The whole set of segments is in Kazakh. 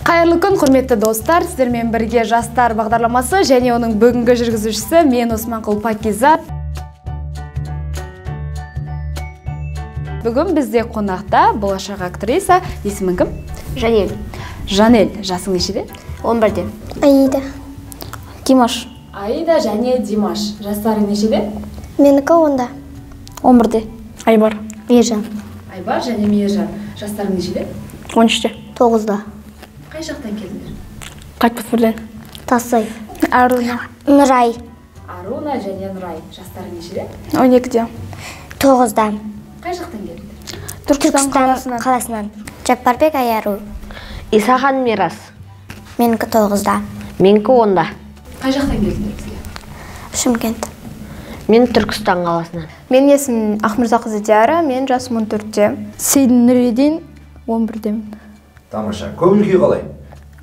Қайырлы күн, құрметті достар, сіздермен бірге Жастар бағдарламасы және оның бүгінгі жүргізушісі мен Османқұл Пакизат. Бүгін бізде қонақта болашақ актриса, есімің кім? Жанель. Жанель, жасың нешеде? 11-де. Аида. Димаш. Аида және Димаш. Жастарың нешеде? Менікі 10-да. 11-де. Айбар. Мейіржан. Айбар және Мейіржан. Жастарың нешеде? 13-те. 9-да. Қай жақтан келдіңдер? Қайтпас. Тасай. Аруна. Нұрай. Аруна және Нұрай. Жастарың нешеде? 12-де. 9-да. Қай жақтан келдіңдер? Түркістан қаласынан. Жаппарбек Аяру. Исахан Мирас. Менікі 9-да. Менікі 10-да. Қай жақтан келдіңдер бізге? Шымкент. Мен Түркістан қаласынан. Менің есімім Ақмырзақызы Диара, мен жасым 14-те. Сейдін Нұридин, 11-демін. Тамаша. Көңіл күй қалай?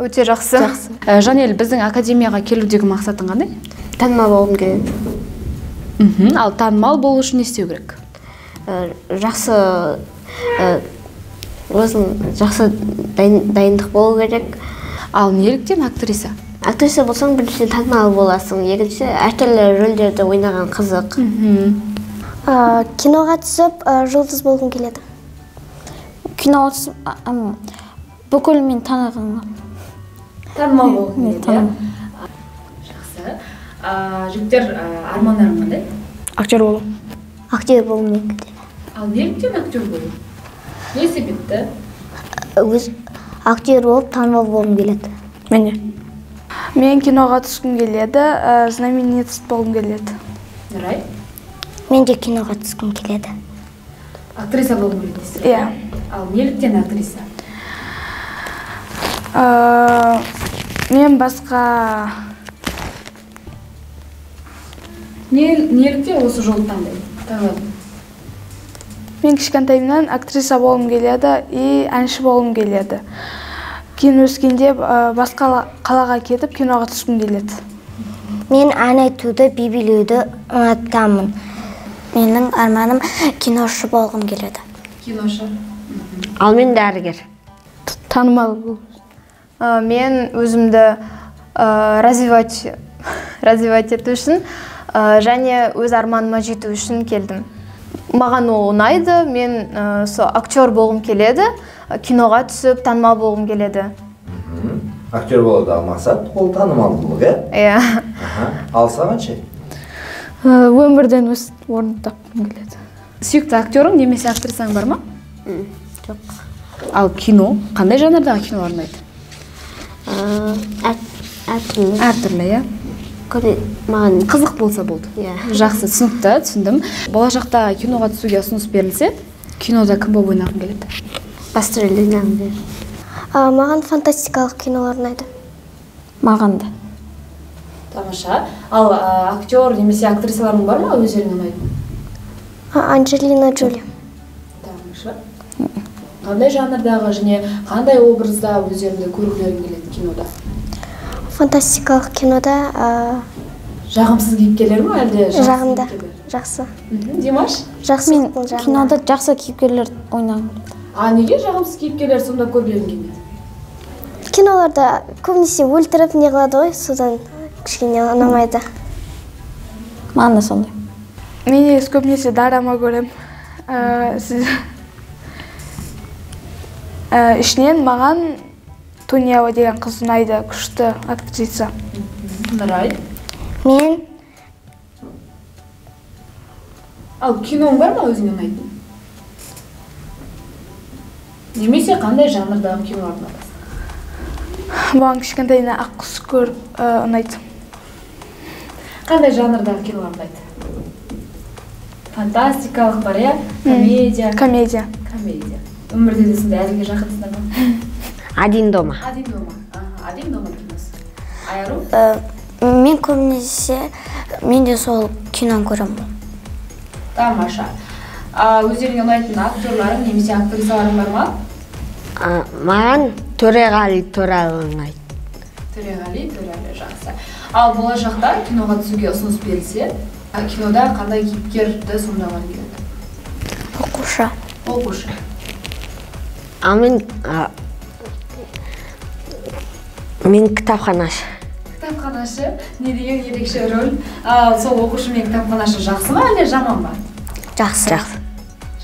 Өте жақсы. Жақсы. Жанель, біздің академияға келудегі мақсатың қандай? Танымал болғым келеді. Ал танымал болу үшін не істеу керек? Жақсы, өзің жақсы дайындық болу керек. Ал неліктен актриса? Актриса болсаң, біріншіден танымал боласың, екінші әртүрлі рөлдерді ойнаған қызық. Киноға түсіп, жұлдыз болғым келеді. Киноға түсіп, бүкіл мен таныған. Танымал болғым келеді, иә? Жақсы. Жігіттер, армандарың қандай? Актер болу. Актер болғым келеді. Ал неліктен актер болу? Не себепті? Өз актер болып танымал болғым келеді. Мен де. Мен киноға түскім келеді, знаменитость болғым келеді. Нұрай? Мен де киноға түскім келеді. Актриса болғым келеді дейсіз? Иә. Ал неліктен актриса? Мен басқа... Неліктен осы жолды таңдадың? Мен кішкентайымнан актриса болғым келеді и әнші болғым келеді. Кейін өскенде басқа қалаға кетіп киноға түскім келеді. Мен ән айтуды, би билеуді ұнатамын. Менің арманым киношы болғым келеді. Киношы. Ал мен дәрігер. Танымал болу. Мен өзімді развивать ету үшін және өз арманыма жету үшін келдім. Маған ол ұнайды, мен сол актер болғым келеді, киноға түсіп, танымал болғым келеді. Актер болудағы мақсат ол танымал болу, иә? Иә. Ал саған ше? Өмірден өз орнын тапқым келеді. Сүйікті актерің немесе актрисаң бар ма? Жоқ. Ал кино? Қандай жанрдағы кинолар ұнайды? Әртүрлі. Әртүрлі, иә? Маған қызық болса болды. Жақсы, түсінікті, түсіндім. Болашақта киноға түсуге ұсыныс берілсе, кинода кім болып ойнағың келеді? Басты рөлде ойнағым келеді. Маған фантастикалық кинолар ұнайды. Маған да. Тамаша. Ал актер немесе актрисаларың бар ма өздеріңе ұнайтын? Анджелина Джоли. Тамаша. Қандай жанрдағы және қандай образда өздеріңді көргілерің келеді кинода? Фантастикалық кинода жағымсыз кейіпкерлер ме әлде жағымды? Жақсы. Димаш? Жақсы. Мен кинода жақсы кейіпкерлер ойнағым келеді. А неге жағымсыз кейіпкерлер сонда көргілерің келмейді? Киноларда көбінесе өлтіріп не қылады ғой, содан кішкене ұнамайды. Маған да сондай. Мен негізі көбінесе дорама көремін. Ішінен маған Тунява деген қыз ұнайды, күшті актриса. Нұрай? Мен. Ал киноң бар ма өзіңе ұнайтын? Немесе қандай жанрдағы киноларды ұнатасың? Маған кішкентайынан Аққұс көріп ұнайды. Қандай жанрдағы кинолар ұнайды? Фантастикалық бар, иә? Комедия? Комедия. Комедия. Өмірде де сондай әзілге жақынсыңдар ма? Один дома. Один дома. Один дома киносы. Айару? Мен көбінесе, мен де сол киноны көремін. Тамаша. Өздеріңе ұнайтын актерларың немесе актрисаларың бар ма? Маған Төреғали Төрәлі ұнайды. Төреғали Төрәлі, жақсы. Ал болашақта киноға түсуге ұсыныс берілсе, кинода қандай кейіпкерді сомдағың келеді? Оқушы. Оқушы. Ал мен Мен кітапханашы. Кітапханашы не деген ерекше рөл. Ал сол оқушы мен кітапханашы жақсы ма, әлде жаман ба? Жақсы. Жақсы.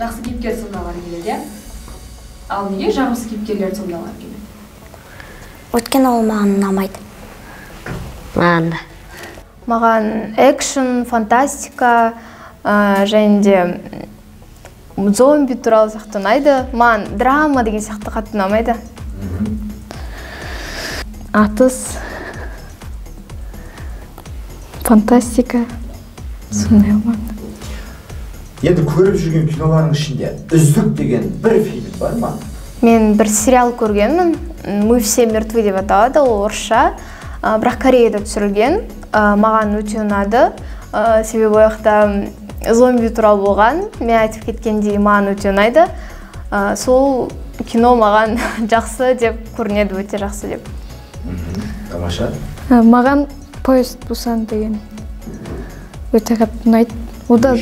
Жақсы кейіпкер сомдағылары келеді, иә? Ал неге жағымсыз кейіпкерлерді сомдағылары келеді? Өйткені ол маған ұнамайды. Маған да. Маған экшн, фантастика, және де зомби туралы сияқты ұнайды. Маған драма деген сияқты қатты ұнамайды. Атыс, фантастика, сондай ұнайды. Енді көріп жүрген кинолардың ішінде үздік деген бір фильм бар ма? Мен бір сериал көргенмін, «Мы все мертвы» деп аталады, ол орысша, бірақ Кореяда түсірілген. Маған өте ұнады, себебі ол жақта зомби туралы болған. Мен айтып кеткендей, маған өте ұнайды. Сол кино маған жақсы деп көрінеді, өте жақсы деп. Тамаша. Маған «Поезд Пусан» деген өте қатты ұнайды. Ода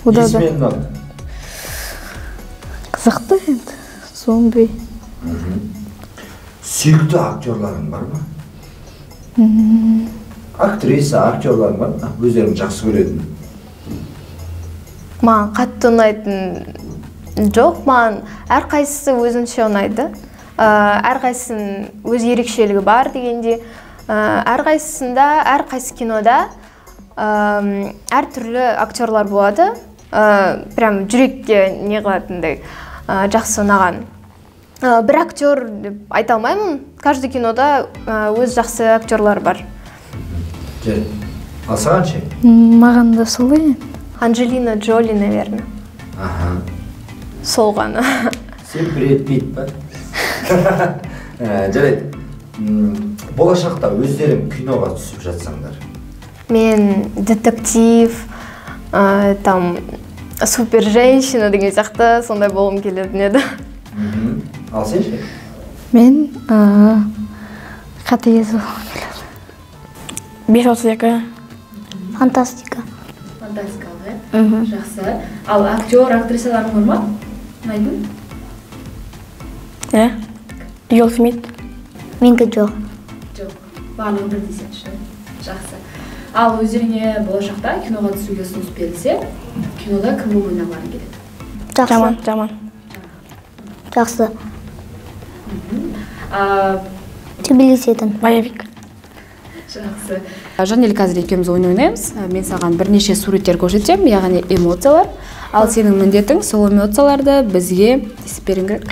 Несімен ұнады? Қызықты енді, зомби. Сүйікті актерларың бар ма? Актриса, актерларың бар ма? Өздерің жақсы көретін. Маған қатты ұнайтын жоқ, маған әрқайсысы өзінше ұнайды. Әрқайсысының өз ерекшелігі бар дегенде, әрқайсысында, әрқайсы кинода әртүрлі актерлар болады. Прям жүрекке не қылатындай жақсы ұнаған. Бір актер деп айта алмаймын. Каждый кинода өз жақсы актерлар бар. Ал саған ше? Маған да солай. Анджелина Джоли, наверное. Сол ғана. Сен Брэд Питт па? Жарайды. Болашақта өздерің киноға түсіп жатсаңдар? Мен детектив, там супер женщина деген сияқты сондай болғым келетін еді. Ал сен ше? Мен қатыгез болғым келеді. 5.32. Фантастика. Фантастикалық, иә? Жақсы. Ал актер, актрисаларың бар ма? Ұнайтын? Иә. Уилл Смит. Менікі жоқ. Жоқ. Барлығын бірдей сен. Жақсы. Ал өздеріңе болашақта киноға түсуге ұсыныс берілсе, кинода кім болып ойнағыларың келеді? Жақсы. Жаман, жаман. Жақсы. Төбелесетін. Боевик. Жақсы. Жанел, қазір екеуміз ойын ойнаймыз. Мен саған бірнеше суреттер көрсетемін, яғни эмоциялар. Ал сенің міндетің сол эмоцияларды бізге естіп беруің керек.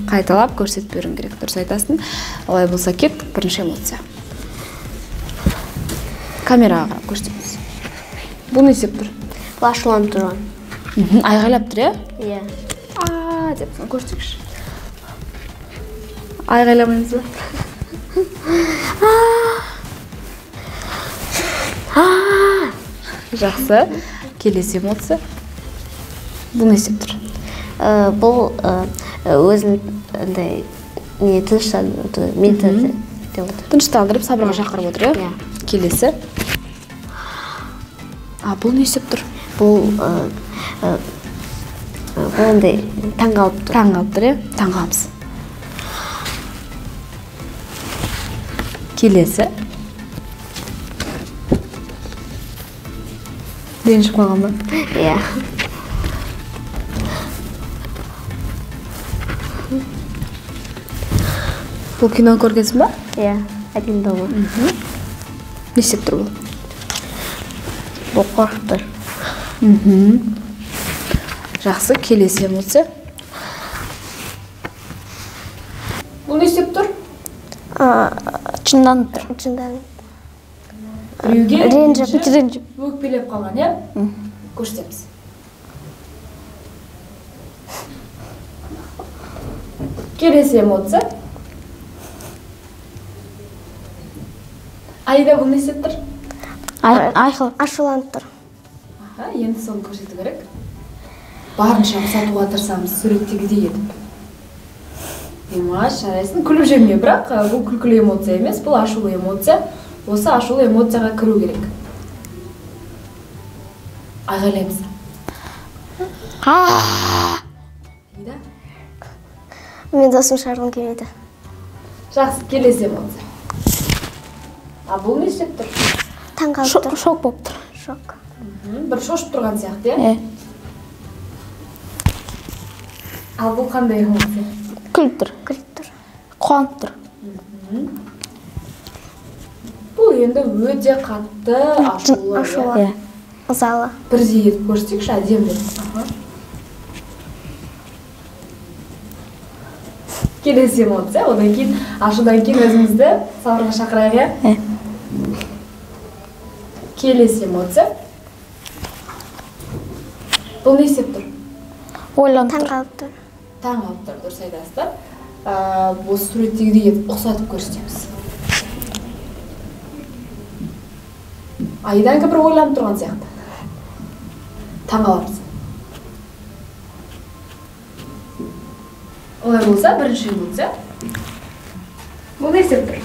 Қайталап көрсетіп беруің керек. Дұрыс айтасың. Олай болса кеттік, бірінші эмоция. Камераға қарап көрсетеміз. Бұл не істеп тұр? Бұл ашуланып тұрған. Айғайлап тұр, иә? Иә. А деп соны көрсетейікші. Айғайламаймыз ба? Жақсы. Келесі эмоция. Бұл не істеп тұр? Бұл өзін андай не тыныштандырып, тыныштандырып, сабырға шақырып отыр, иә? Келесі. А бұл не істеп тұр? Бұл андай таңғалып тұр. Таңғалып тұр, иә? Таңғаламыз. Келесі. Ренжіп қалған ба? Иә. Бұл кино көргенсің ба? Иә, Один дома. Не істеп тұр бұл? Бұл қорқып тұр. Жақсы, келесі эмоция. Бұл не істеп тұр? Жынданып тұр. Жынданып. Біреуге ренжіп. Өкпелеп қалған, иә? Көрсетеміз. Келесі эмоция. Аида, бұл не істеп тұр? Ашуланып тұр. Енді соны көрсету керек. Барынша ұқсатуға тырысамыз, суреттегідей етіп. Димаш, жарайсың. Күліп жіберме, бірақ бұл күлкілі эмоция емес, бұл ашулы эмоция. Осы ашулы эмоцияға кіру керек. Айғайлаймыз. Аида? Мен досым шығарғым келмейді. Жақсы, келесі эмоция. А бұл не істеп тұр? Таңғалып тұр. Шок болып тұр. Шок. Бір шошып тұрған сияқты, иә? Ал бұл қандай эмоция? Күліп тұр. Күліп тұр. Қуанып тұр. Бұл енді өте қатты ашулы. Ашулы. Ызалы. Бірдей етіп көрсетейікші, әдемі. Келесі эмоция, одан кейін ашудан кейін өзімізді сабырға шақырайық, иә? Келесі эмоция. Бұл не істеп тұр? Ойланып тұр. Таңғалып тұр. Таңғалып тұр, дұрыс айтасыздар. Осы суреттегідей етіп ұқсатып көрсетеміз. Айданка бір ойланып тұрған сияқты. Таңғаламыз. Олай болса, бірінші эмоция. Бұл не істеп тұр?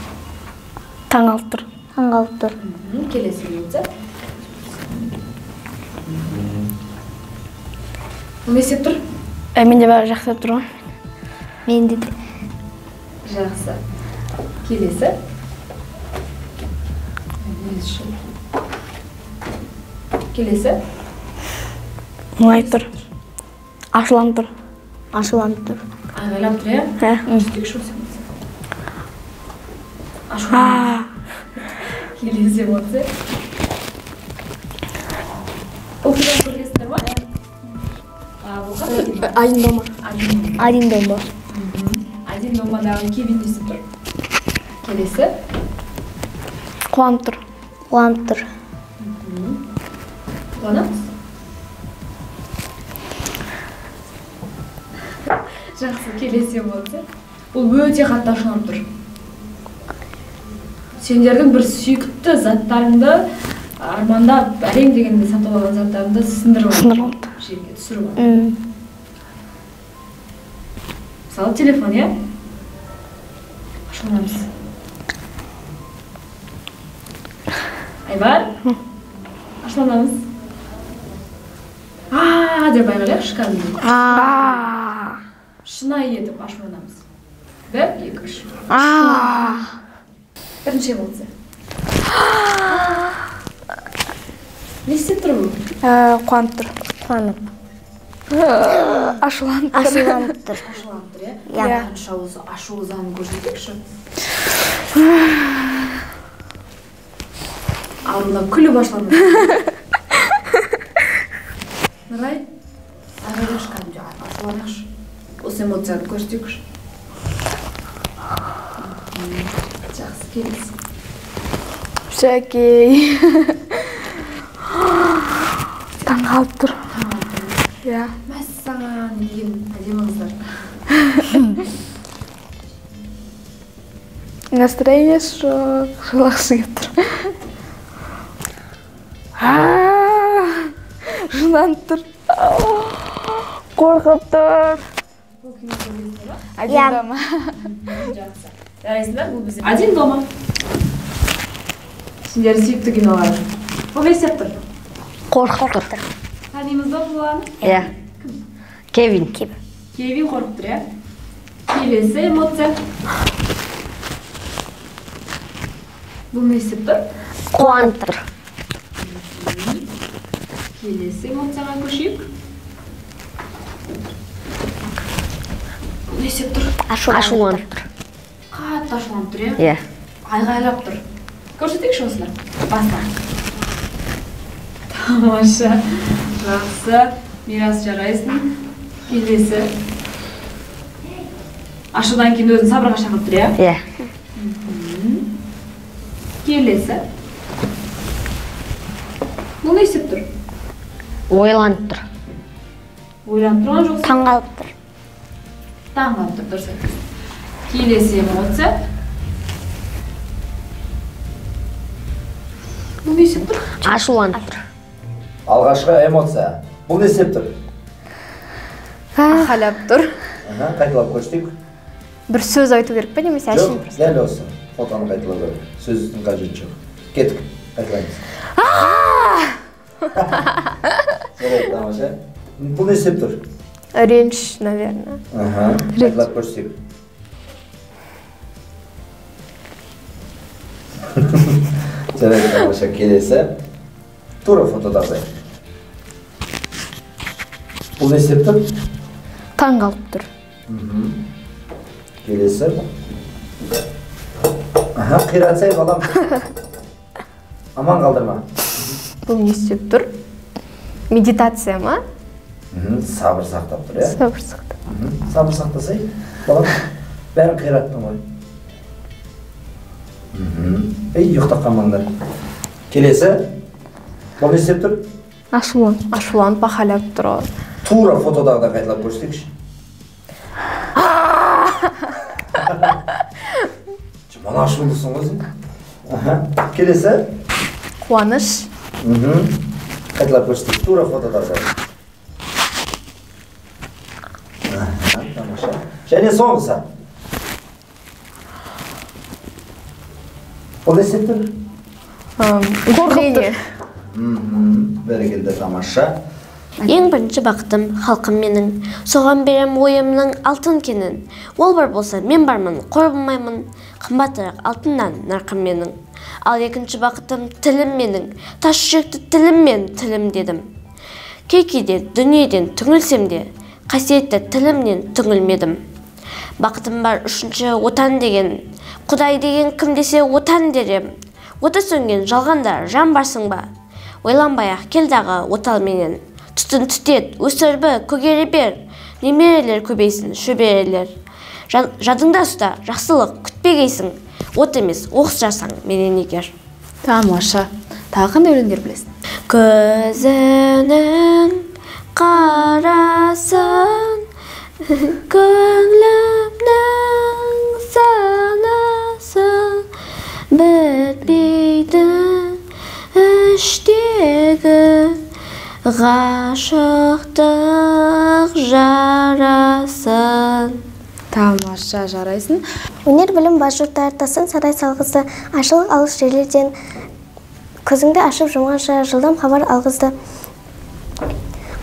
Таңғалып тұр. Таңғалып тұр. Келесі эмоция. Бұл не істеп тұр? Менде бәрі жақсы тұр ғой. Менде де. Жақсы. Келесі. Келесі. Мұңайып тұр. Ашуланып тұр. Ашуланып тұр. Айғайлап тұр, иә? Көрсетейікші осы эмоция. Ашуланып. Келесі эмоция. Бұл киноны көргенсіздер ма? Бұл қандай кино? Один дома. Один дома. Один домадағы Кевин не істеп тұр? Келесі. Қуанып тұр. Қуанып тұр. Қуанамыз? Жақсы, келесі эмоция. Бұл өте қатты ашуланып тұр. Сендердің бір сүйікті заттарыңды армандап, әрең дегенде сатып алған заттарыңды сындырып алды. Жерге түсіріп алды. Мысалы, телефон, иә? Ашуланамыз. Айбар? Ашуланамыз. А деп айғайлайықшы кәдімгі. Шынайы етіп ашуланамыз. 1, 2, 3. Бірінші эмоция. Не істеп тұр бұл? Қуанып тұр. Қуанып. Ашуланып тұр. Ашуланып тұр. Ашуланып тұр, иә? Иә. Қанша осы ашу ызаны көрсетейікші. Арулап күліп ашуланып. Нұрай, айғайлайықшы кәдімгідей, ашуланайықшы. Осы эмоцияны көрсетейікші. Жақсы, келесі. Все окей. Таңғалып тұр. Иә. Мәссаған, не деген әдемі қыздар. Настроениесі жоқ, жылағысы келіп тұр. Жынданып тұр. Қорқып тұр. Бұл кино көргенсіздер ма? Один дома. Жақсы. Жарайсыңдар, бұл бізде Один дома. Сендердің сүйікті киноларың. Бұл не істеп тұр? Қорқып тұр. Танимыз ба бұл баланы? Иә. Кевин. Кевин қорқып тұр, иә? Келесі эмоция. Бұл не істеп тұр? Қуанып тұр. Келесі эмоцияға көшейік. Бұл не істеп тұр? Ашуланып тұр. Қатты ашуланып тұр, иә? Иә. Айғайлап тұр. Көрсетейікші осыны. Баста. Тамаша. Жақсы. Мирас, жарайсың. Келесі. Ашудан кейін өзін сабырға шақырып тұр, иә? Иә. Келесі. Бұл не істеп тұр? Ойланып тұр. Ойланып тұрған жоқсың? Таңғалып тұр. Таңғалып тұр, дұрыс айтасың. Келесі эмоция. Бұл не істеп тұр? Ашуланып тұр. Алғашқы эмоция. Бұл не істеп тұр? Айқайлап тұр. Қайталап көрсетейік. Бір сөз айту керек пе немесе әшейін? Жоқ, дәл осы. Фотоны қайталау керек. Сөздің қажеті жоқ. Кеттік, қайталаймыз. Жарайды, тамаша. Бұл не істеп тұр? Реніш, наверное. Қайталап көрсетейік. Жарайды, тамаша. Келесі. Тура фотодағыдай. Бұл не істеп тұр? Таң қалып тұр. Келесі. Аха, қиратсай балам. Аман қалдырма. Бұл не істеп тұр? Медитация ма? Сабыр сақтап тұр, иә? Сабыр сақтап. Сабыр сақтасай, балам. Бәрін қираттың ғой. Ей, ұйықтап қалмаңдар. Келесі. Бұл не істеп тұр? Ашуланып. Ашуланып, бақалап тұр. Тура фотодағыдай қайталап көрсетейікші. Жаман ашулысың ғой сен. Келесі. Қуаныш. Қайталап көрсетейік. Тура фотодағыдай. Тамаша. Және соңғысы. Ол не істеп тұр? Қорқып тұр. Бәрекелді, тамаша. Ең бірінші бақытым халқым менің. Соған берем ойымның алтын кенін. Ол бар болса мен бармын, қор болмаймын. Қымбатырақ алтыннан нарқым менің. Ал екінші бақытым тілім менің. Тас жүректі тіліммен тілім дедім. Кей-кейде дүниеден түңілсем де, қасиетті тілімнен түңілмедім. Бақытым бар үшінші отан деген. Құдай деген кім десе отан дерем. Оты сөнген жалғанда жан барсың ба? Ойланбай-ақ кел дағы отал менен. Түтін түтет, өсірбі, көгере бер. Немерелер көбейсін, шөберелер. Жадыңда ұста, жақсылық күтпегейсің. От емес, оқыс жарсаң менен егер. Тамаша. Тағы қандай өлеңдер білесің? Көзінің қарасын, көңілімнің санасын, бітпейді іштегі ғашықтық жарасын. Тамаша, жарайсың. Өнер білім бар жұрттар тасын сарай салғызды, ашылық алыс жерлерден көзіңді ашып жұмғанша жылдам хабар алғызды.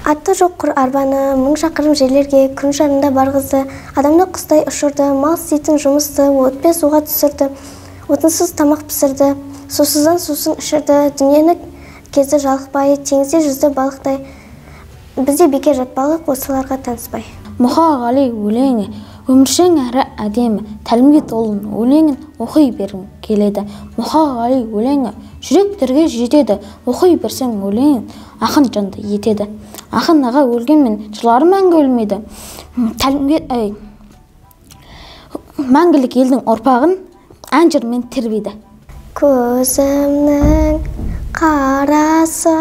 Атты жоқ құр арбаны 1000 шақырым жерлерге күн жарында барғызды, адамды құстай ұшырды, мал істейтін жұмысты отпен суға түсірді, отынсыз тамақ пісірді, сусыздан сусын ішірді, дүниені кезді жалықпай, теңізде жүзді балықтай. Бізде бекер жатпалық, осыларға таныспай. Мұқағали өлеңі өміршең әрі әдемі, тәлімге толы өлеңін оқи бергім келеді. Мұқағали өлеңі жүректерге жетеді, оқи берсең өлеңін ақын жанды етеді. Ақын аға өлгенмен жырлары мәңгі өлмейді. Тәлімге мәңгілік елдің ұрпағын ән жырмен тербейді. Көзімнің қарасы,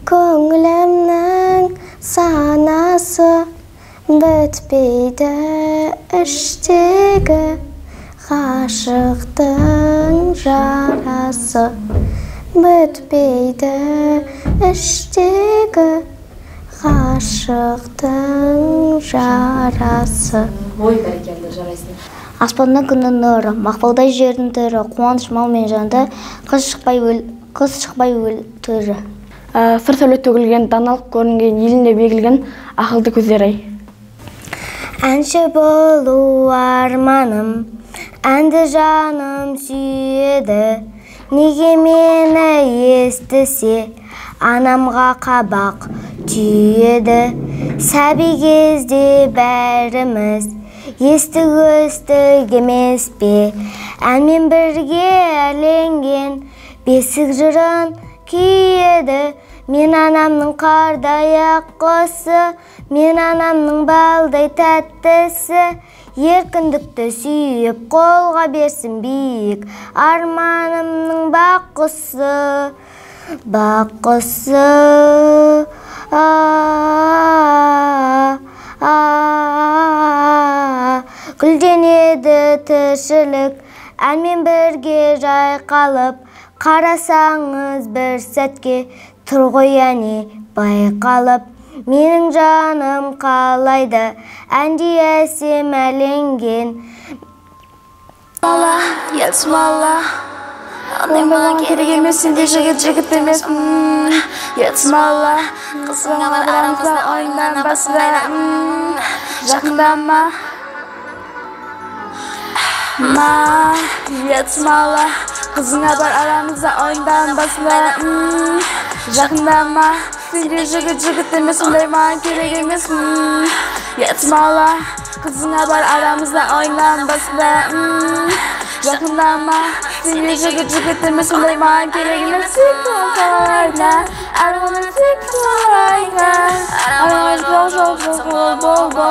көңілімнің санасы, бітпейді іштегі ғашықтың жарасы. Бітпейді іштегі ғашықтың жарасы. Ой, бәрекелді, жарайсың. Аспаннан күннің нұры, мақпалдай жердің түрі, қуаныш мал мен жанды, қыз шықпай өл түрі. Сыр сәуле төгілген, даналық көрінген, еліне берілген ақылды көздер ай. Әнші болу арманым, әнді жаным сүйеді. Неге мені естісе, анамға қабақ түйеді. Сәби кезде бәріміз естік өстік емес пе? Әнмен бірге әленген бесік жырын күйеді. Мен анамның қардай ақ құсы, мен анамның балдай тәттісі. Еркіндікті сүйіп қолға берсін биік, арманымның бақ құсы, бақ құсы. Гүлденеді тіршілік, әнмен бірге жайқалып, қарасаңыз бір сәтке тұр ғой әне байқалып. Менің жаным қалайды, әндей әсем әленген. Ондай маған керек емес, сендей жігіт жігіт емес. Етсмала, қызыңалар арамызда ойнан басында. Жақындама. Ма, етсмала, Қызыңа бар арамызда ойындан басында. Жақындама, сенде жігіт жігіт емес, ондай маған керек емес. Ұятсың, қызыңа бар арамызда ойындан басында. Жақындама, сенде жігіт жігіт емес, ондай маған керек емес. I don't wanna take it like that. I don't wanna go, go, go, go, go.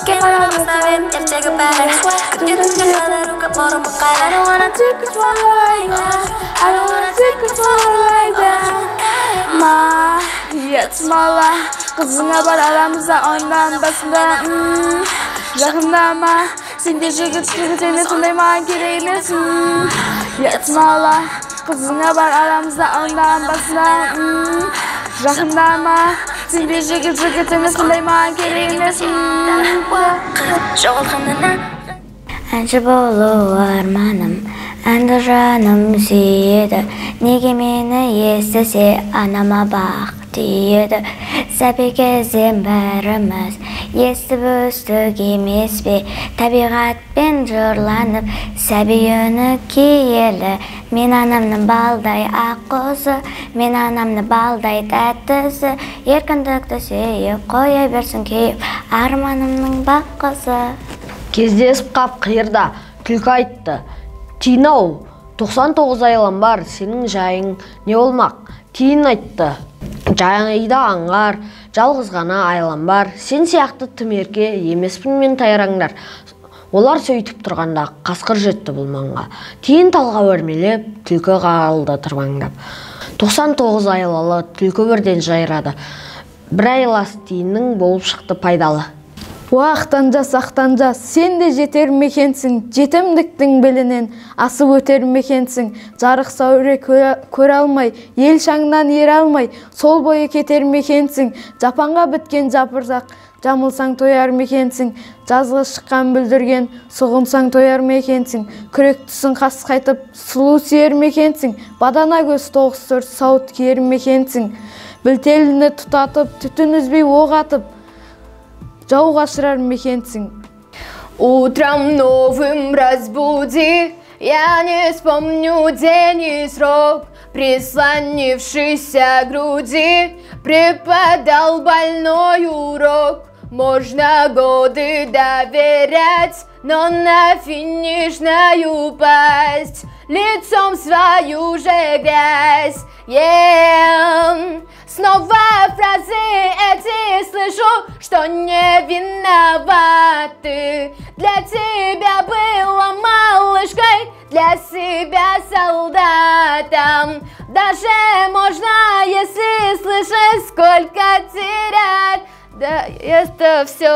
I don't wanna take it like that. I don't wanna take it like that. Ma, ұятсың, қызыңа бар арамызда ойындан басында. Жақындама, сенде жігіт жігіт емес, ондай маған керек емес. Ұятсың, қызыңа бар арамызда ойындан басында. Жақындама, сенде жігіт жігіт емес, ондай маған керек емес. Әнші болу арманым, әнді жаным сүйеді. Неге мені естісе, анама бақ түйеді. Сәби кезден бәріміз естіп өстік емес пе? Табиғатпен жырланып, сәби үні киелі. Мен анамның балдай ақ құсы, мен анамның балдай тәттісі. Еркіндікті сүйіп, қоя берсін күйіп, арманымның бақ қызы. Кездесіп қап қиырда, түлкі айтты: Тиын-ау, 99 айлам бар, сенің жайың не болмақ? Тиын айтты: Жайда аңғар, жалғыз ғана айлам бар, сен сияқты тым ерке емеспін мен тайраңдар. Олар сөйтіп тұрғанда қасқыр жетті бұл маңға. Тиын талға өрмелеп, түлкі қалды тырбаңдап. 99 айлалы түлкі бірден жайрады. Бір айласы тиынның болып шықты пайдалы. Уа, ақтан жас, ақтан жас, сен де жетер мекенсің, жетімдіктің белінен асып өтер мекенсің. Жарық сәуле көре алмай, ел шаңынан ере алмай, сол бойы кетер мекенсің. Жапанға біткен жапырзақ, жамылсаң тояр мекенсің. Жазғы шыққан бүлдірген, сұғынсаң тояр мекенсің. Күрек түсін қасқайтып, сұлу сүйер мекенсің. Бадана көз 94 сауыт киер мекенсің. Білтеліні тұтатып, түтін үзбей оқ атып, жау қашырар мекенсің. Утром новым разбуди, я не вспомню день и срок. Прислонившись к груди, преподал больной урок. Можно годы доверять, но на финишную упасть лицом свою же грязь. Yeah. Снова фразы эти слышу, что не виноваты. Для тебя была малышкой, для себя солдатом. Даже можно, если слышать, сколько терять. Да, это все,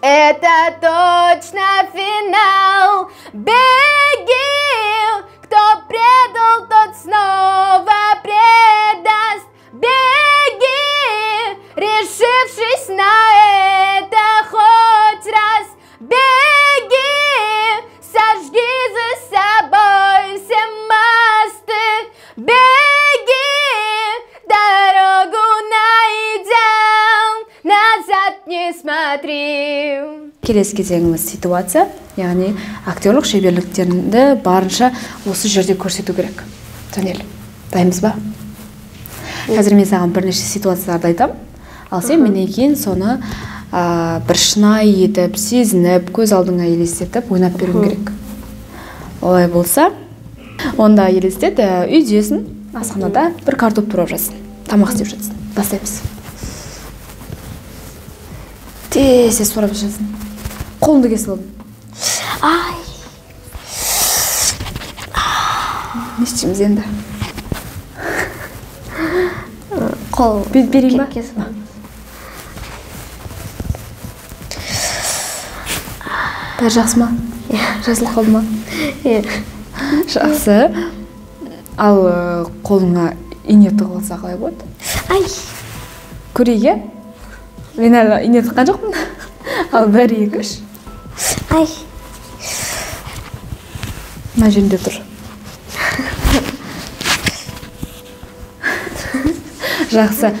это точно финал. Беги, кто предал, тот снова предаст. Беги, решившись на это хоть раз. Беги, сожги за собой все мосты. Беги, дорогу найдем, назад не смотри. Келесі кезеңіміз ситуация, яғни актерлік шеберліктеріңді барынша осы жерде көрсету керек. Жанел, дайынбыз ба? Қазір мен саған бірнеше ситуацияларды айтамын, ал сен менен кейін соны бір шынайы етіп, сезініп, көз алдыңа елестетіп ойнап беруің керек. Олай болса, онда елестет, үйдесің, асханада бір картоп турап жатсың, тамақ істеп жатсың. Бастаймыз. Тез-тез турап жатсың. Қолыңды кесіп алдым. Ай. Не істейміз енді? Қол берейін ба? Бәрі жақсы ма? Жазылып қалды ма? Иә. Жақсы. Ал қолыңа ине тығып алса қалай болады? Ай. Көрейік, иә? Мен әлі ине тыққан жоқпын. Ал 1, 2, 3. Ай. Мына жерінде тұр. Жақсы.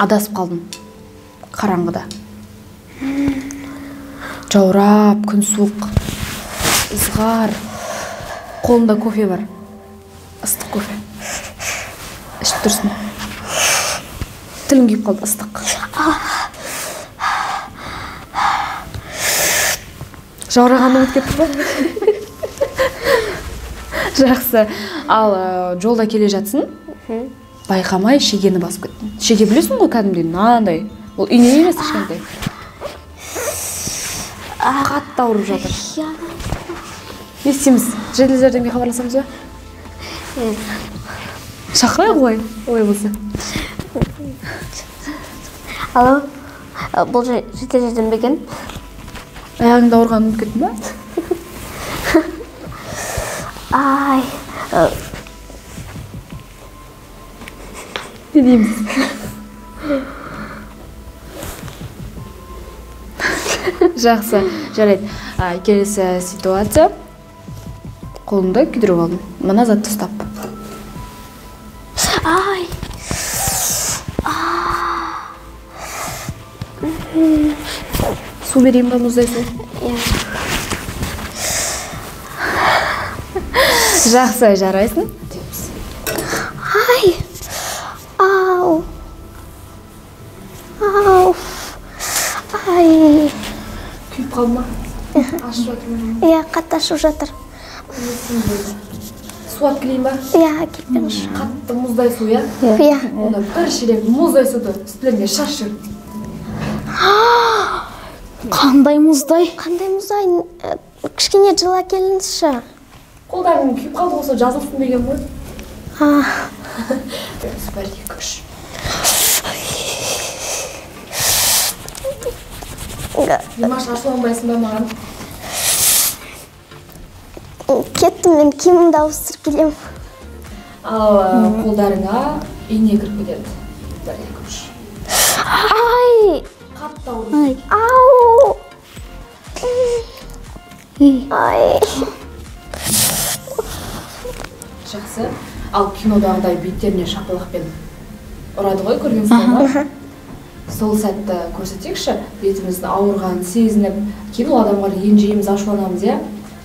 Адасып қалдым. Қараңғыда. Жаурап, күн суық, ызғар. Қолында кофе бар. Ыстық кофе. Ішіп тұрсың. Тілің күйіп қалды, ыстық. Жаурағанды ұмытып кеттің ба? Жақсы. Ал жолда келе жатсың, байқамай шегені басып кеттің. Шеге білесің ғой, кәдімгідей мынандай. Ол ине емес кішкентай. Қатты ауырып жатыр. Не істейміз? Жедел жәрдемге хабарласамыз ба? Шақырайық олай, олай болса. Алло, бұл жедел жәрдем бе екен? Аяғыңды ауырғанын ұмытып кеттің ба? Ай. Не дейміз? Жақсы, жарайды. Келесі ситуация. Қолымды күйдіріп алдым. Мына затты ұстап. Ай. Су берейін ба, мұздай су? Иә. Жақсы, жарайсың. Ай. Ау. Ау. Ай. Күйіп қалды ма? Ашып жатыр ма? Иә, қатты ашып жатыр. Су алып келейін ба? Иә, әкеліп беріңізші. Қатты мұздай су, иә? Иә. Онда бір шелек мұздай суды үстілеріңе шашып жібер. Қандай мұздай? Қандай мұздай? Кішкене жылы әкеліңізші. Қолдарың күйіп қалды ғой, сол жазылсын деген ғой. 1, 2, 3. Димаш, ашуланбайсың ба маған? Кеттім, мен киімімді ауыстырып келемін. Ал қолдарыңа ине кіріп кетеді. 1, 2, 3. Ай! Қатты ауырды. Ау! Ай! Жақсы. Ал кинодағыдай беттеріне шапалақпен ұрады ғой, көргенсіздер ма? Сол сәтті көрсетейікші, бетіміздің ауырғанын сезініп, кейін ол адамға ренжиміз, ашуланамыз, иә?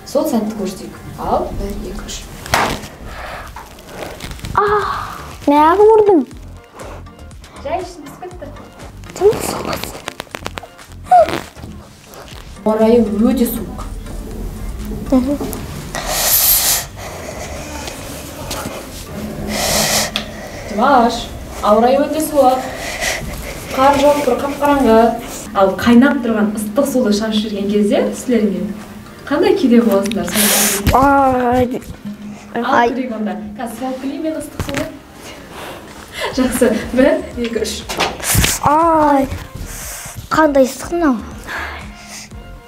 Сол сәтті көрсетейік. Ал, 1, 2, 3. Неғып ұрдың? Жай ішім пісіп кетті. Ауа райы өте суық. Димаш, ауа райы өте суық. Қар жауып тұр, қап-қараңғы. Ал қайнап тұрған ыстық суды шашып жүрген кезде үстілеріңе қандай күйде боласыңдар? Ай. Ал көрейік онда. Қазір салып келейін мен ыстық суды. Жақсы. 1, 2, 3. Ай. Қандай ыстық мынау?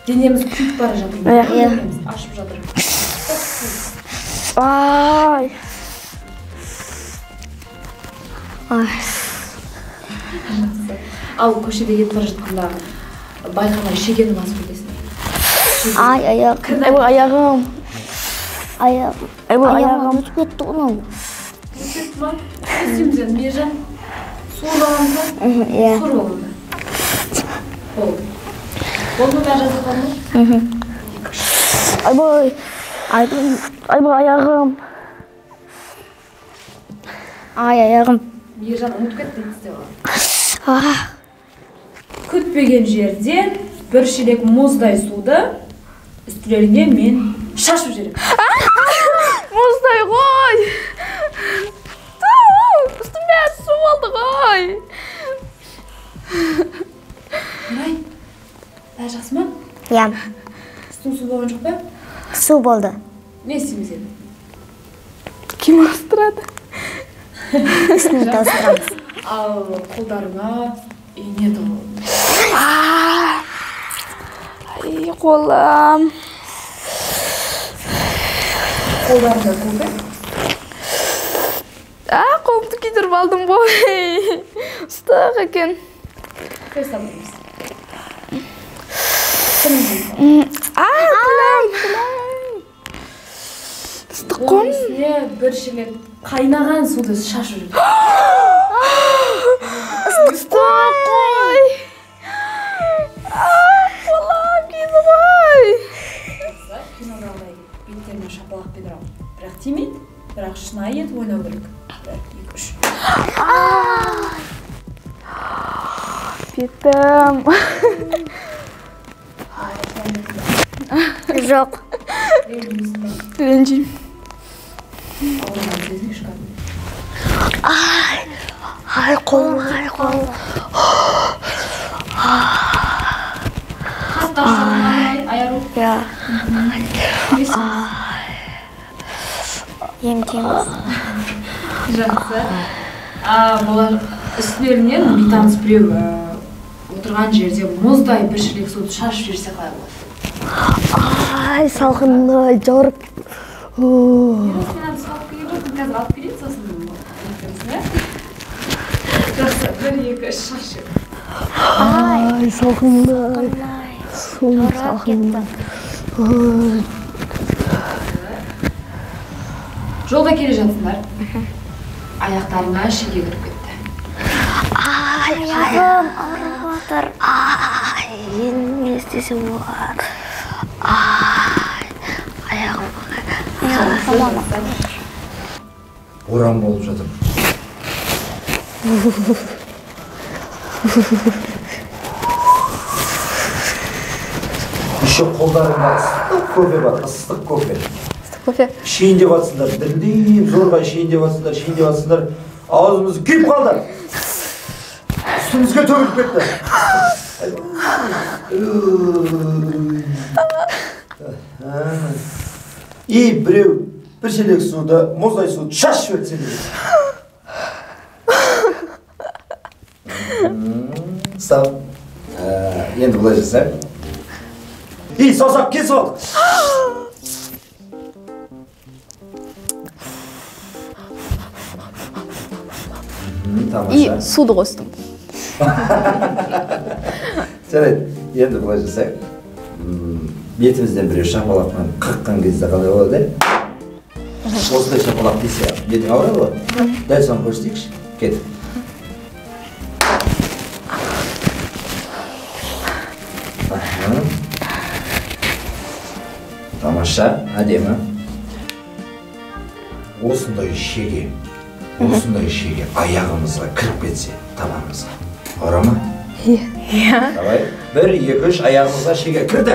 Денеміз күйіп бара жатыр. Денеміз ашып жатыр. Ай. Ай. Ал көшеде кетіп бара жатқанда байқамай шегені басып кетесің. Ай, аяқ. Ай, аяғым. Аяғым. Аяғым өтіп кетті ғой мынау. Өтіп кетті ма? Не істейміз енді, Мейіржан? Сорып аламыз ба? Иә. Сорып аламыз. Болды. Болды ма, бәрі жазылып қалды ма? Айбай. Айбай, аяғым. Ай, аяғым. Мейіржан ұмытып кетті, не істеп алады? Күтпеген жерден бір шелек мұздай суды үстілеріңе мен шашып жіберемін. Мұздай ғой! Үстім бәрі су болды ғой! Нұрай, бәрі жақсы ма? Иә. Үстің су болған жоқ па? Су болды. Не істейміз енді? Кім ауыстырады? Үстімізді ауыстырамыз. Ал қолдарыңа ине толы. Ай, қолым. Қолдарыңда кофе? Қолымды күйдіріп алдым ғой. Ыстық екен. Көз табамыз. Тілім. Ыстық қой. Оның үстіне бір шелек қайнаған суды шашып жүр. Ыстық қой. Қолым күйді ғой. Кинодағыдай беттеріне шапалақпен ұрамын. Бірақ тимейді, бірақ шынайы етіп ойнау керек. 1, 2, 3. Бетім. Жоқ. Ренжимін. Ауырған сезінейікші кәдімгі. Ай, ай, қолым, ай, қолым. Қатты ашуланған Айару. Иә. Емдейміз. Жақсы. Бұлар үстілерінен бейтаныс біреу отырған жерде мұздай бір шелек суды шашып жіберсе қалай болады? Ай, салқын, ай, жауырып. Мен әбіз алып келген жоқпын, қазір алып келейін, сосын иә? Жақсы, 1, 2, 3, шашып. Ай, салқын, ай, су салқын. Жолда келе жатсыңдар. Аяқтарыңа шеге кіріп кетті. Ай, аяғым ауырып жатыр. Ай, енді не істесем болады? Ай, аяғым. Боран болып жатыр. Еще қолдарыңда ыстық кофе бар, ыстық кофе. Кофе. Ішейін деп жатсыңдар, дірілдеп зорға ішейін деп жатсыңдар, ішейін деп жатсыңдар. Аузымыз күйіп қалды. Үстімізге төгіліп кетті. И біреу бір шелек суды, мұздай суды шашып жіберді сендерге. Стоп. Енді былай жасайық. И саусақ кесіп алдық. И суды қостым. Жарайды, енді былай жасайық. Бетімізден біреу шапалақпен қаққан кезде қалай болады? Осындай шапалақ десе, бетің ауырады ғой? Дәл соны көрсетейікші. Кет. Тамаша, әдемі. Осындай шеге, осындай шеге аяғымызға кіріп кетсе, табанымызға. Ауыра ма? Иә. Давай, 1, 2, 3, аяғымызға шеге кірді.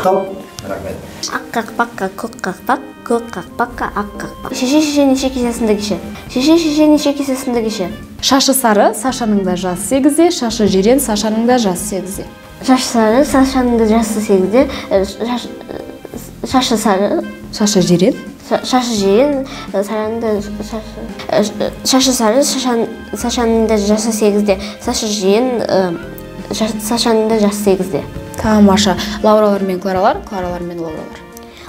Стоп. Рахмет. Ақ қақпаққа көк қақпақ, көк қақпаққа ақ қақпақ. Шеше, шеше, неше кесесіңді кеше? Шеше, шеше, неше кесесіңді кеше? Шашы сары, Сашаның да жасы 8-де, шашы жирен, Сашаның да жасы 8-де. Шашы сары, Сашаның да жасы 8-де, шашы сары. Шашы жирен. Шашы жирен, Сашаның да шашы сары, Сашаның да жасы 8-де, шашы жирен, Сашаның да жасы 8-де. Тамаша. Лауралар мен Кларалар, Кларалар мен Лауралар.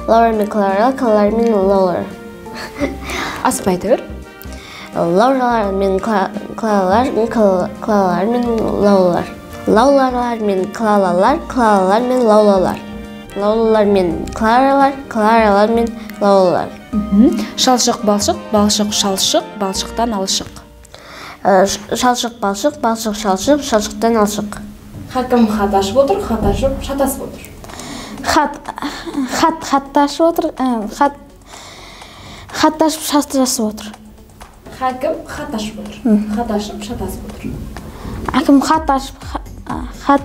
Лаура мен Кларалар, Кларалар мен Лауралар. Асып айта бер. Лауралар мен Кларалар, Кларалар мен Лауралар. Лауралар мен Кларалар, Кларалар мен Лауралар. Лауралар мен Кларалар, Кларалар мен Лауралар. Шалшық, балшық, балшық, шалшық, балшықтан алшық. Шалшық, балшық, балшық, шалшық, шалшықтан алшық. Хакім хат ашып отыр, хат ашып, шатасып отыр. Хат, хат ашып отыр, хат ашып, шатасып отыр. Хакім хат ашып отыр, хат ашып, шатасып отыр. Хакім хат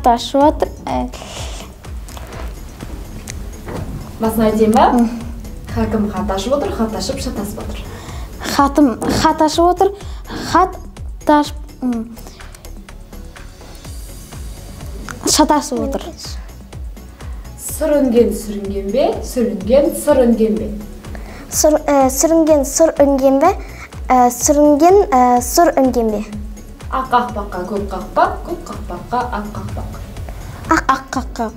ашып отыр. Басын айтайын ба? Хакім хат ашып отыр, хат ашып, шатасып отыр. Хатым хат ашып отыр, хат ашып, шатасып отыр. Сүрінген сүрінген бе, сүрінген сүрінген бе? Сүрінген сұр үнген бе, сүрінген сұр үнген бе? Ақ қақпаққа көк қақпақ, көк қақпаққа ақ қақпақ. Ақ қақпақ.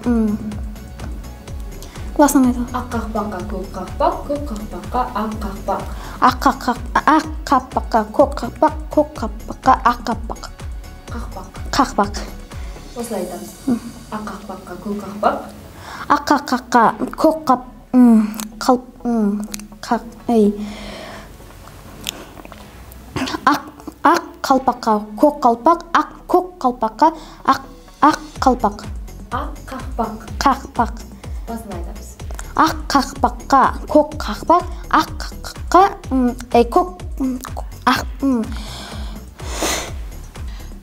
Басынан айта. Ақ қақпаққа көк қақпақ, көк қақпаққа ақ қақпақ. Ақ қақпаққа көк қақпақ, көк қақпаққа ақ қақпақ. Қақпақ. Қақпақ. Осылай айтамыз. Ақ қақпаққа көк қақпақ. Ақ қақпаққа көк ақ қалпаққа көк қалпақ, ақ көк қалпаққа ақ қалпақ. Ақ қақпақ. Қақпақ. Басын айтамыз. Ақ қақпаққа көк қақпақ, ақ қаққа көк ақ.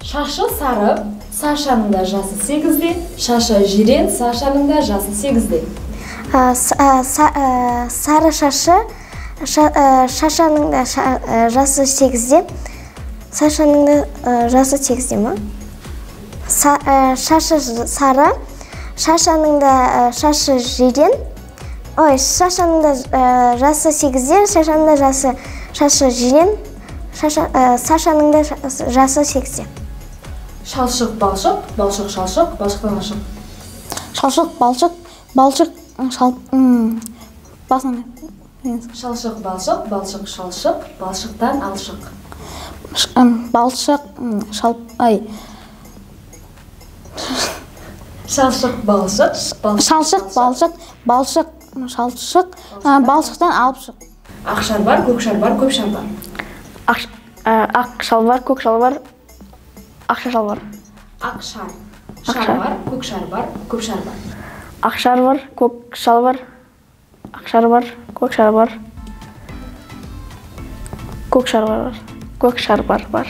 Шашы сары, Сашаның да жасы 8-де, шашы жирен, Сашаның да жасы 8-де. Сары шашы, Шашаның да жасы 8-де, Сашаның да жасы 8-де ма? Шашы сары, Шашаның да шашы жирен, ой, Шашаның да жасы 8-де, Шашаның да жасы шашы жирен, Сашаның да жасы 8-де. Шалшық, балшық, балшық, шалшық, балшықтан алшық. Шалшық, балшық, балшық, басын. Шалшық, балшық, балшық, шалшық, балшықтан алшық. Балшық, Шалшық, балшық, шалшық, балшық, балшық, шалшық, балшықтан алып шық. Ақ шарбар, көк шарбар, көп шарбар. Ақ шалбар, көк шалбар, ақша шалбар. Ақ шар. Шарбар, көк шарбар, көп шарбар. Ақ шарбар, көк шалбар, ақ шарбар, көк шарбар, көк шарбар, көк шарбар бар.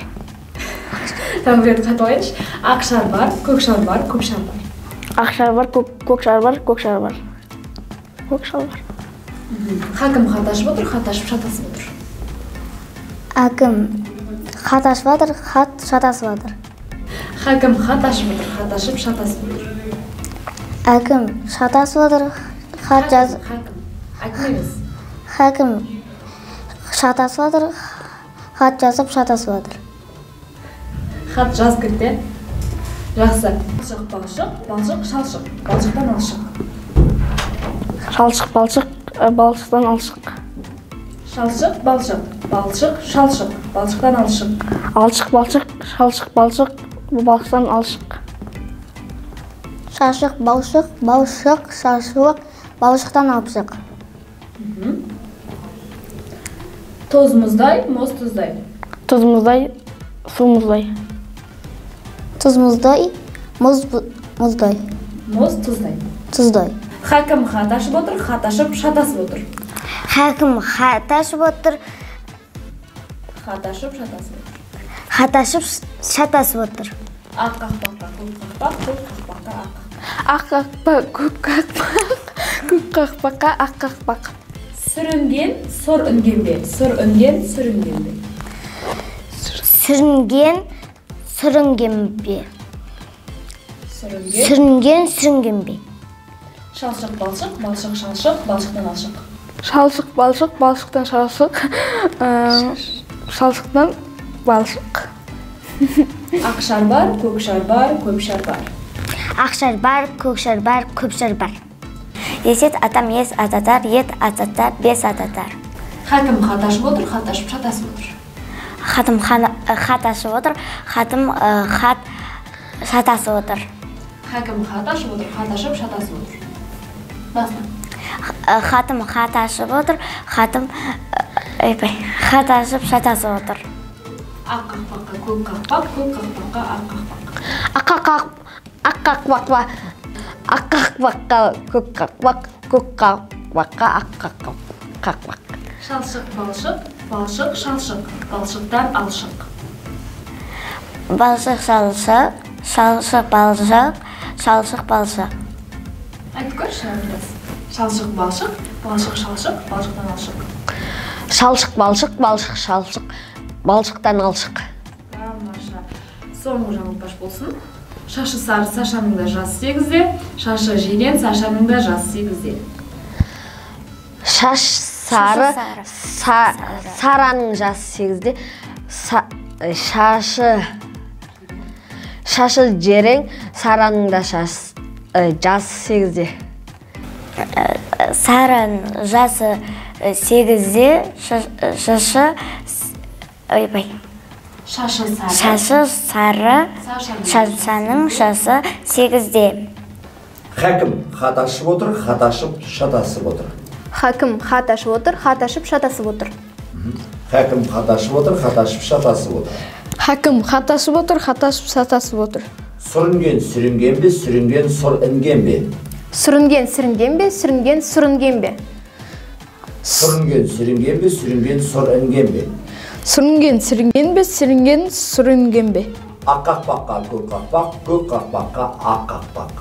Тағы бір рет қайталайыншы. Ақ шарбар, көк шарбар, көп шарбар. Ақ шарбар, көк шарбар, көк шарбар, көк шалбар. Хакім хат ашып отыр, хат ашып шатасып отыр. Әкім хат ашып отыр, хат шатасып отыр. Хакім хат ашып отыр, хат ашып шатасып отыр. Әкім шатасып отыр, хат жаз. Хакім. Әкім емес. Хакім шатасып отыр, хат жазып шатасып отыр. Хат жазып кетті. Жақсы. Балшық, балшық, балшық, шалшық. Балшықтан алшық. Шалшық, балшық, балшықтан алшық. Шалшық, балшық, балшық, шалшық, балшықтан алшық. Алшық, балшық, шалшық, балшық, балшықтан алшық. Шашық, балшық, балшық, шашылық, балшықтан алшық. Тоз мұздай, мұз тұздай. Тұз мұздай, су мұздай. Тұз мұздай, мұз мұздай. Мұз тұздай. Тұздай. Хакім хат ашып отыр, хат ашып шатасып отыр. Хакім хат ашып отыр. Хат ашып шатасып отыр. Хат ашып шатасып отыр. Ақ қақпаққа көк қақпақ, көк қақпаққа ақ қақпақ. Ақ қақпақ, көк қақпақ, көк қақпаққа ақ қақпақ. Сүрінген, сұр үнген бе? Сұр үнген, сүрінген бе? Сүрінген, сүрінген бе? Сүрінген, сүрінген бе? Шалшық, балшық, балшық, шалшық, балшықтан алшық. Шалшық, балшық, балшықтан шалшық, шалшықтан балшық. Ақ шарбар, көк шарбар, көп шарбар. Ақ шарбар, көк шарбар, көп шарбар. Есет атам ес ататар, ет ататар, бес ататар. Хакім хат ашып отыр, хат ашып шатасып отыр. Хатым хат ашып отыр, хатым хат шатасып отыр. Хакім хат ашып отыр, хат ашып шатасып отыр. Басына. Хатым хат ашып отыр, хатым хат ашып шатасып отыр. Ақ қақпаққа көк қақпақ, көк қақпаққа ақ қақпақ. Ақ қақпаққа ақ қақпаққа көк қақпақ, көк қақпаққа ақ қақпақ. Шалшық, балшық, балшық, шалшық, балшықтан алшық. Балшық, шалшық, шалшық, балшық, шалшық, балшық. Айтып көрші, біраз. Шалшық, балшық, балшық, шалшық, балшықтан алшық. Шалшық, балшық, балшық, шалшық, балшықтан алшық. Тамаша. Соңғы жаңылтпаш болсын. Шашы сары Сашаның да жасы 8-де, шашы жирен Сашаның да жасы 8-де. Шаш сары Сараның жасы 8-де, шашы жирен Сараның да жасы 8-де. Сараның жасы 8-де, шашы ойбай. Шашы сары. Шашы сары. Шашаның жасы 8-де. Хакім хат ашып отыр, хат ашып шатасып отыр. Хакім хат ашып отыр, хат ашып шатасып отыр. Хакім хат ашып отыр, хат ашып шатасып отыр. Хакім хат ашып отыр, хат ашып шатасып отыр. Сүрінген сүрінген бе, сүрінген сұр інген бе? Сүрінген сүрінген бе, сүрінген сүрінген бе? Сүрінген сүрінген бе, сүрінген сұр інген бе? Сүрінген сүрінген бе, сүрінген сүрінген бе? Ақ қақпаққа көк қақпақ, көк қақпаққа ақ қақпақ.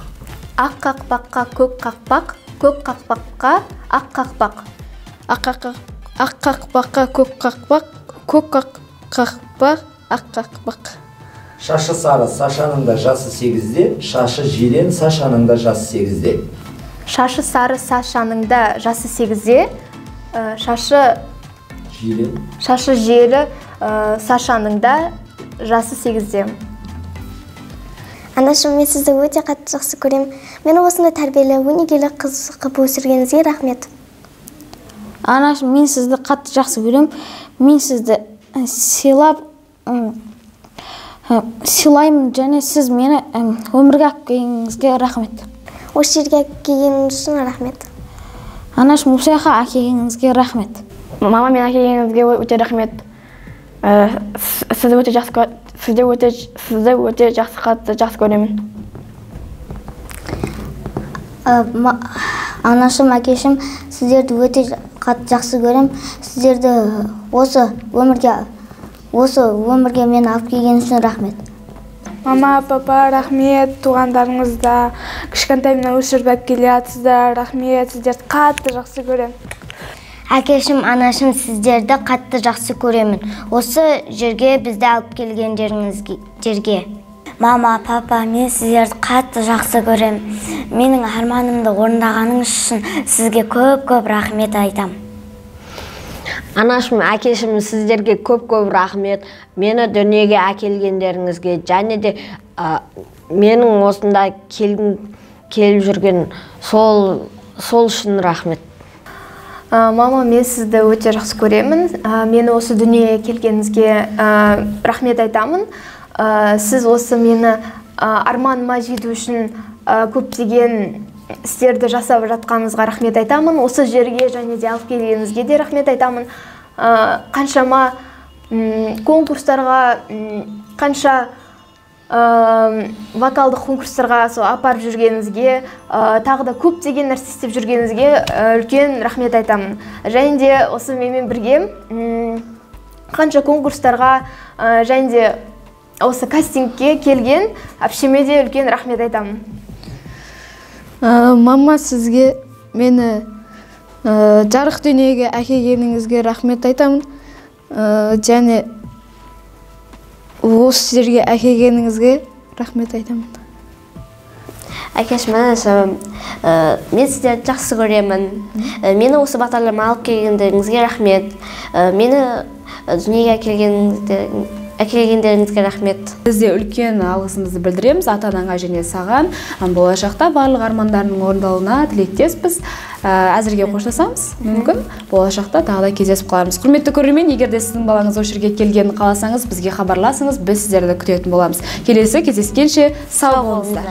Ақ қақпаққа көк қақпақ, көк қақпаққа ақ қақпақ. Ақ қақпаққа көк қақпақ, көк қақпақ, ақ қақпақ. Шашы сары Сашаның да жасы 8-де, шашы жирен Сашаның да жасы 8-де. Шашы сары Сашаның да жасы 8-де, шашы жирен. Шашы жері Сашаның да жасы 8-де. Анашым, мен сізді өте қатты жақсы көрем. Мені осындай тәрбиелі, өнегелі қыз қып өсіргеніңізге рахмет. Анашым, мен сізді қатты жақсы көрем. Мен сізді сыйлап сыйлаймын және сіз мені өмірге алып келгеніңізге рахмет. Осы жерге алып келгеніңіз үшін рахмет. Анашым, осы жаққа әкелгеніңізге рахмет. Мама, мен әкелгеніңізге өте рахмет. Сізді өте жақсы қатты жақсы көремін. Анашым, әкешім, сіздерді өте қатты жақсы көрем. Сіздерді осы өмірге мені алып келген үшін рахмет. Мама, папа, рахмет, туғандарыңыз да кішкентайымнан өсіріп алып келе жатсыздар, рахмет, сіздерді қатты жақсы көрем. Әкешім, анашым, сіздерді қатты жақсы көремін. Осы жерге бізді алып келгендеріңізге жерге. Мама, папа, мен сіздерді қатты жақсы көрем. Менің арманымды орындағаныңыз үшін сізге көп-көп рахмет айтам. Анашым, әкешім, сіздерге көп-көп рахмет. Мені дүниеге әкелгендеріңізге және де менің осында келіп жүрген сол үшін рахмет. Мама, мен сізді өте жақсы көремін. Мені осы дүниеге келгеніңізге рахмет айтамын. Сіз осы мені арманыма жету үшін көптеген істерді жасап жатқаныңызға рахмет айтамын. Осы жерге және де алып келгеніңізге де рахмет айтамын. Қаншама конкурстарға, қанша вокалдық конкурстарға апарып жүргеніңізге, тағы да көптеген нәрсе істеп жүргеніңізге үлкен рахмет айтамын. Және де осы менімен бірге қанша конкурстарға және де осы кастингке келген әпшеме де үлкен рахмет айтамын. Мама, сізге мені жарық дүниеге әкелгеніңізге рахмет айтамын. Және осы жерге әкелгеніңізге рахмет айтамын. Әкешім, анашым, мен сіздерді жақсы көремін. Мені осы бағдарлама алып келгендеріңізге рахмет. Мені дүниеге әкелгендеріңізге рахмет. Біз де үлкен алғысымызды білдіреміз ата-анаңа және саған. Болашақта барлық армандарының орындалуына тілектеспіз. Әзірге қоштасамыз. Мүмкін болашақта тағы да кездесіп қалармыз. Құрметті көрермен, егер де сіздің балаңыз осы жерге келгенін қаласаңыз, бізге хабарласыңыз, біз сіздерді күтетін боламыз. Келесі кездескенше сау болыңыздар.